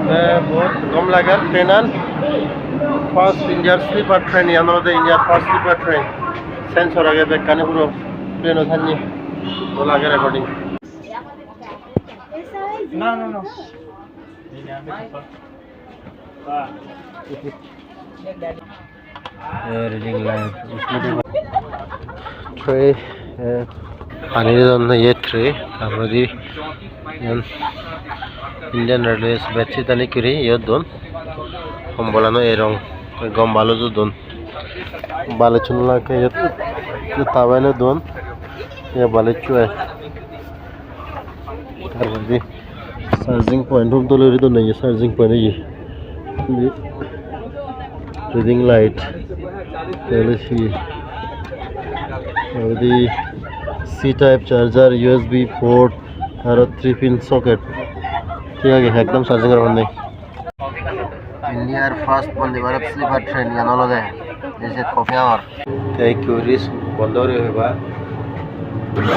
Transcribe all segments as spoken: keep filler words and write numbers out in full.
Eh, bahut gom lager train an. First India sleeper train, iyan olode India first sleeper train. Sensor age bekkani puro train o sanne. Dol age recording. No, no, no. Eh, reading line. Tray, eh, pani don ye tray, tar poredi iyan Indian Railways bedsheet ani guri iyot don. Kombolano ei rong, gom balujo don. Baluchun lage iyot, iyot towel o don. Ye baluchu ai. Tar poredi charging point hub dol guri donne, ye charging point ye. Indi reading light, te ole hi? Indi C type charger, U S B port, aro three pin socket. Thik age, ekdom charging gora honney. Indiar first Vande Bharat sleeper train iyan olode, ei je coffee hour. Te ikko guri bondo guri hoiba.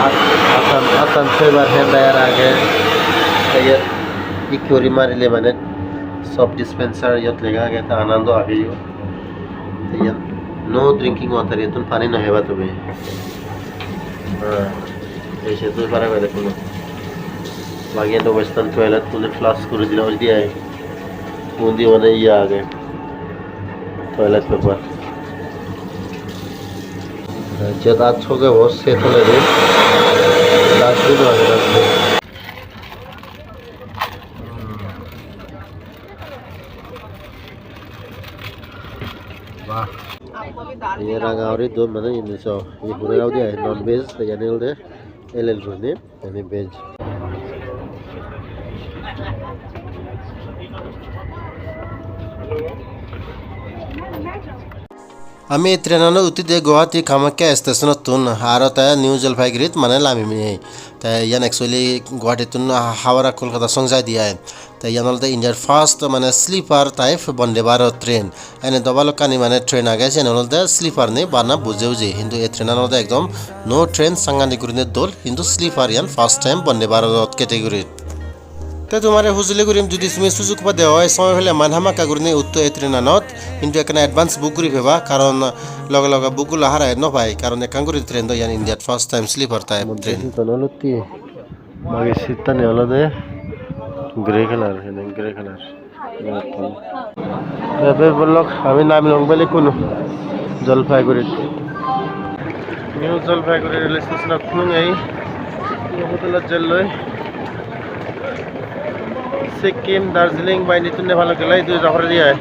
Atan, atan soibar hand dryer age. Te iyot ikko guri marile mane soap dispenser iyot lega age, te Anando age iyot. Te iyot no drinking water, iyottun pani no heba tumi. Ha, ei se dui para gede kuno. Bagi endo western toilet tune flush guri dile oi di ai. Undi mane iye age, toilet paper. Jiyot at sogebo se toledi dustbin age, dustbin. Bah. Iye ranga guri don mane indi so. Iye hure udi ai non veg, te iyani olode el el gurinei. Ani veg. Ami train-anot uttide Guwahati Kamakhya station-ottun, aro te New Jalpaigurit mane lamimei. Te iyan actually Guwahatittun Howrah Kolkata song jaide ai. Te iyan olode Indiar first mane sleeper type Vande Bharat train. Ene do balokkani mane train age, siyen olode sleeper nei bana buje buje, hintu ei train an olode ekdom no train, sangadik gurine dol, hintu sleeper iyan first time Vande Bharat category. Te tumare hujuli gurim, judi tumi sujug pade oi, somoy pele man hamakkai gurine utto ei train anot, hintu ekkana advance book guri peba, karon loge loge book gulo hara no pai, karon ekkan guri train do iyan Indiat first time sleeper type train. Magi seat ani olode grey color, ene grey color. Te bebak lok ami namilong bel ikkunu Jalpaigurit. New Jalpaiguri rail station-ot nungei. Hotel-ot jelloi. Sikkim, Darjeeling ba indi tun Nepal-ot gele idu ja pore de ai.